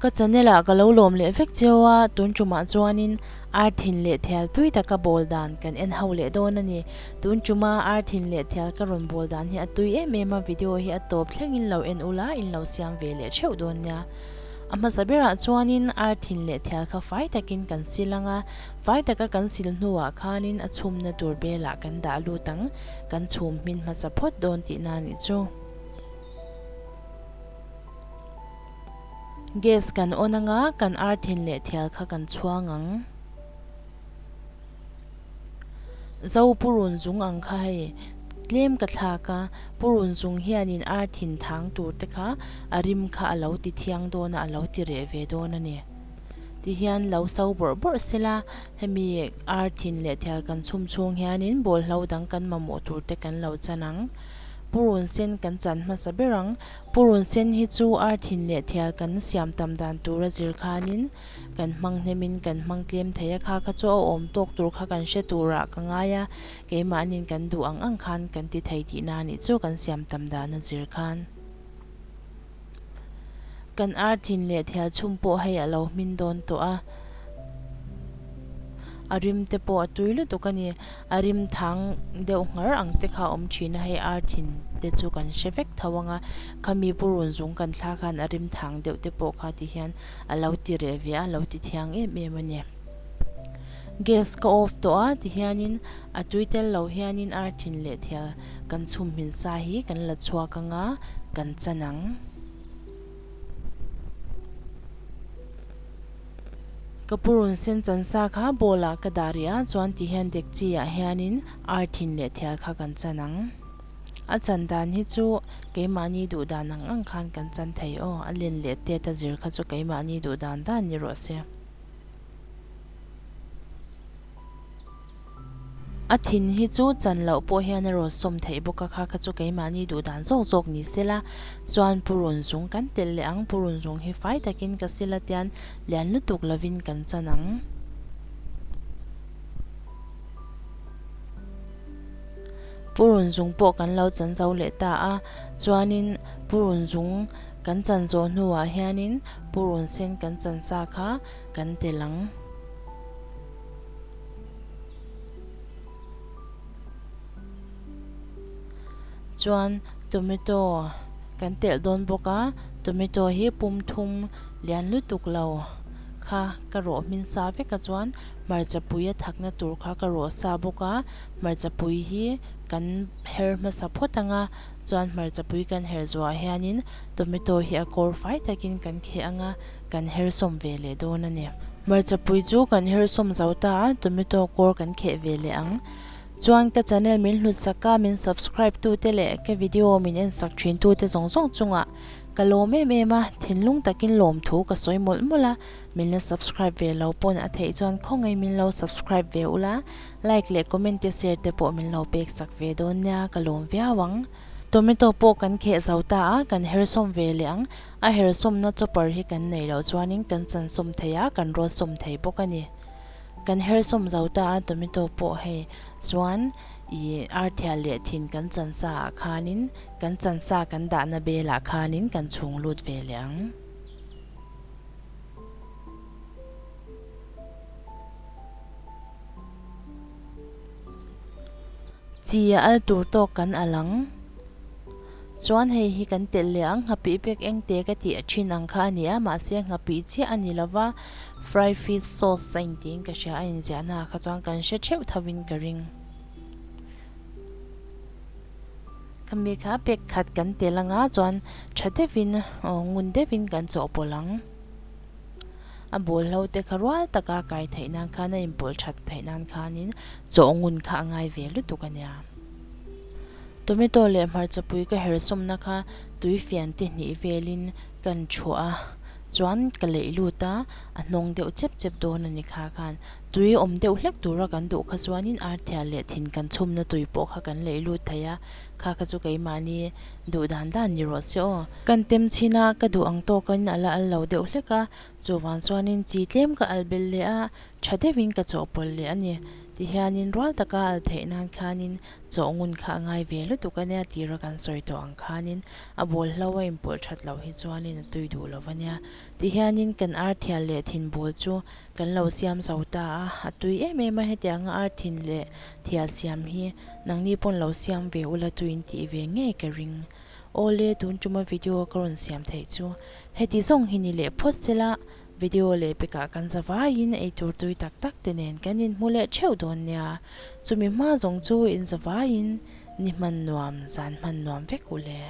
Ka channel ah ka lo lawm leh vek cheu a, tun tumah chuanin ar thin leh thial tui taka bawl dan kan en ho leh dawn a ni. Tun tuma ar thin leh thial ka rawn bawl dan hi a tui em em a, video hi a tawp thlengin lo en ula in lo siam ve leh theuh dawn nia. A hmasa berah chuanin ar thin leh thial kha fai takin kan sil ang a, fai taka kan sil hnuah khanin a chhumna tur belah kan dah lut ang, kan chhum hmin hmasa phawt dawn tihna a nih chu. Gas kan on anga kan ar thin leh thial kha kan chhuang ang. Zo purun zung ang kha hei tlem ka thlak a, purun zung hianin ar thin thang tur te kha a rim kha a lo ti thiang dawn a, a lo ti reh ve dawn a ni. Tihian lo so bawrh bawrh sela, hemi ar thin leh thial kan chhum chhung hianin bawlhlo dang kan mamawh tur te kan lo chan ang. Purun sen kan chan hmasa ber ang. Purun sen hi chu ar thin leh thial kan siam tam dan tura zir khanin kan hmang hnemin kan hmang tlem thei a, kha kha chu a awm tawk tur kha kan hre turah ka ngai a, keimahnin kan duh ang ang khan kan ti thei tihna a nih chu kan siam tam dan a zir khan. Kan ar thin leh thial chhum pawh hei a lo hmin dawn tawh a, a rim te pawh a tui lutuk a ni. A rim thang deuh nghar ang te kha a awm thin a, hei ar thin te chu kan hre vek tho ang a, khami purun zung kan thla khan a rim thang deuh te pawh kha ti hian a lo ti reh ve a, a lo ti thiang em em a ni. Gas ka off tawh a ti hianin a tui tel lo hianin ar thin leh thial kan chhum hmin sa hi kan la chhuak ang a, kan chan ang. Ka purun sen chan sa kha bowl ah ka dah rih a, chuan ti hian dekchi ah hianin ar thin leh thial kha kan chan ang. A chan dan hi chu keimahni duh dan ang ang khan kan chan thei aw, a len leh tet a zir kha chu keimahni duh dan dan ni rawh se. A thin hi chu chan loh pawh hian a rawn sawm theih bawk a, kha kha chu keimahni duh dan zawk zawk ni se la, chuan purun zung kan telh leh ang, purun zung hi fai takin ka sil a tian lian lutuk lovin kan chan ang. Purun zung pawh kan lo chan zo leh ta a, chuanin purun zung kan chan zawh hnuah hianin purun sen kan chan sa kha kan telh ang. Chuan tomato kan telh dawn bawk a, tomato hi pum thum lian lutuk lo kha ka rawh hmin sa vek a chuan hmarcha pui a thakna tur kha ka rawh sa bawk a, hmarcha pui hi kan her hmasa phawt ang a, chuan hmarcha pui kan her zuah hianin tomato hi a kawr fai takin kan kheh ang a. Kan her sawm ve leh dawn a ni. Hmarcha pui chu kan her sawm zo ta a, tomato kawr kan kheh ve leh ang. Chuan ka channel min hlut sak a, min subscribe tu te leh ka video min en sak thin tu te zawng zawng chungah ka lawm em em a, thinlung takin lawm thu ka sawi mawlh mawlh a, min la subscribe ve lo pawn a theih chuan khawngaih min lo subscribe ve ula, like leh comment te share te pawh min lo pek sak ve dawn nia, ka lawm viau ang. Tomato pawh kan kheh zo ta a, kan her sawm ve leh ang. A her sawmna chopper hi kan neih loh chuanin kan chan sawm thei a, kan rawt sawm thei bawk a ni. Kan her sawm zo ta a, tomato pawh hei chuan ih arthial leh thin kan chan sa ah khanin kan chan sa kan dahna belah khanin kan chhung lut ve leh ang. Chi a al tur tawk kan al ang. Chuan hei hi kan telh leh ang, nghapih pek eng te ka tih thin ang kha a ni a, mahse nghapih chiah a ni lova, fry fish sauce a intiin ka hria a inziahna ah kha chuan kan hre theuh tho in ka ring. Khami kha pek khat kan telh anga chuan tha deuhin aw ngun deuhin kan chawhpawlh ang. A bawlhlo te kha rual taka kai theih nan khan a inpawlh that theih nan khanin chawh ngun kha a ngai ve lutuk a nia. Tomato leh hmarcha pui ka her sawmna kha tui fian te hnih velin kan thuah a, chuan ka leih lut a, a hnawng deuh chep chep dawn a ni kha khan. Tui awm deuh hlek tura kan duh kha chuanin arthial leh thin kan chhumna tui pawh kha kan leih lut thei a, kha kha chu keimahni duh dan dan ni rawh se aw. Kan tem chhin a, ka duh ang tawkin a la al lo deuh hlek a, chuvang chuanin chi tlem ka al belh leh a, tha deuhin ka chawhpawlh leh a ni. Tihianin rual taka al theih nan khanin chawh ngun kha a ngai ve lutuk a nia tira kan sawi tawh ang khanin a bawl hlo a inpawlh that loh hi chuanin a tui duh lo a nia. Tihianin kan ar thial leh thin bawl chu kan lo siam zo ta a, a tui em em a hetianga ar thin leh thial siam hi nangni pawn lo siam ve ula tuin tih ve ngei ka ring. Awle tun tuma video ka rawn siam theih chu heti zawng hi ni leh phawt sela video leh pekah kan za vaiin eitur tui tak tak te nen kan inhmu leh theuh dawn nia. Chumi hma zawng chu in za vaiin ni hman nuam zan hman nuam vek u le.